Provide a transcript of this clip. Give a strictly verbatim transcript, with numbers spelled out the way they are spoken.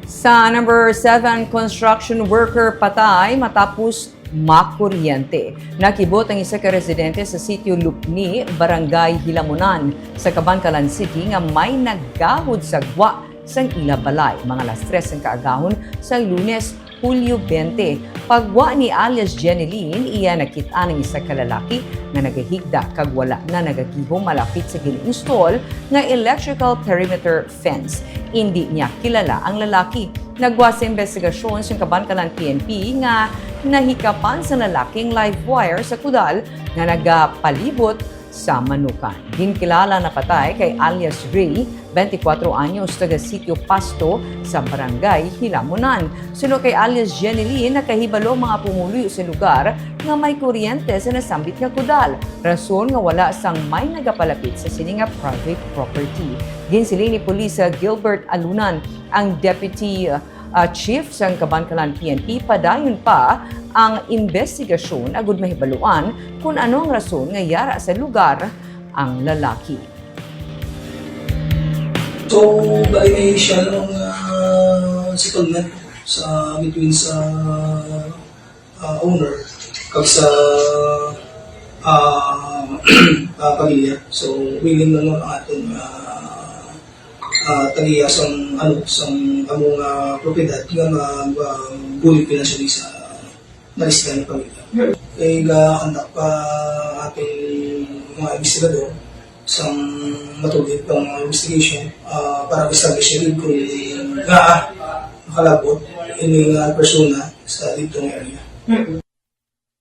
Sa number seven, construction worker patay matapos makuryente. Nakibot ang isa ka residente sa Sitio Lupni, Barangay Hilamunan, sa Kabankalan City nga may naggahod sa gwa sang ila balay mga alas tres sang kaagahon sa Lunes, Hulyo twenty. Pagwa ni alias Jenny Lynn, iya nakit-an ang isa ka lalaki nga nagahigda kag wala na nagagihom malapit sa gin-install nga electrical perimeter fence. Indi niya kilala ang lalaki. Nagwa sa investigasyon sang Kabankalan P N P nga nahikapan sa lalaki ang live wire sa kudal nga nagapalibot sa Manukan. Ginkilala na patay kay alias Ray, twenty-four anyos, taga Sitio Pasto sa Barangay Hilamunan. Suno kay alias Jenny Lynn, nakahibalo ang mga pumuluyo sa lugar nga may kuryente sa nasambit nga kudal, rason nga wala sang may nagapalapit sa sini nga private property. Ginsiling ni Police Gilbert Alunan, ang Deputy, uh, Chief sang Kabankalan P N P, padayon pa ang investigasyon agud mahibaluan kon ano ang rason nga yara sa lugar ang lalaki. So, bali may siya lang uh, settlement sa between sa uh, owner kag sa uh, uh, pamilya. So, willing lang ang aton uh, uh, tagiya sang ano sang among uh, propiedad nga mag uh, bulig financially sa nalisdan nga pamilya. Kay ga-conduct pa ating mga investigador sang matulid pang mga investigation uh, para ma-establish kung nga makalabot ini nga persona sa dito nga area.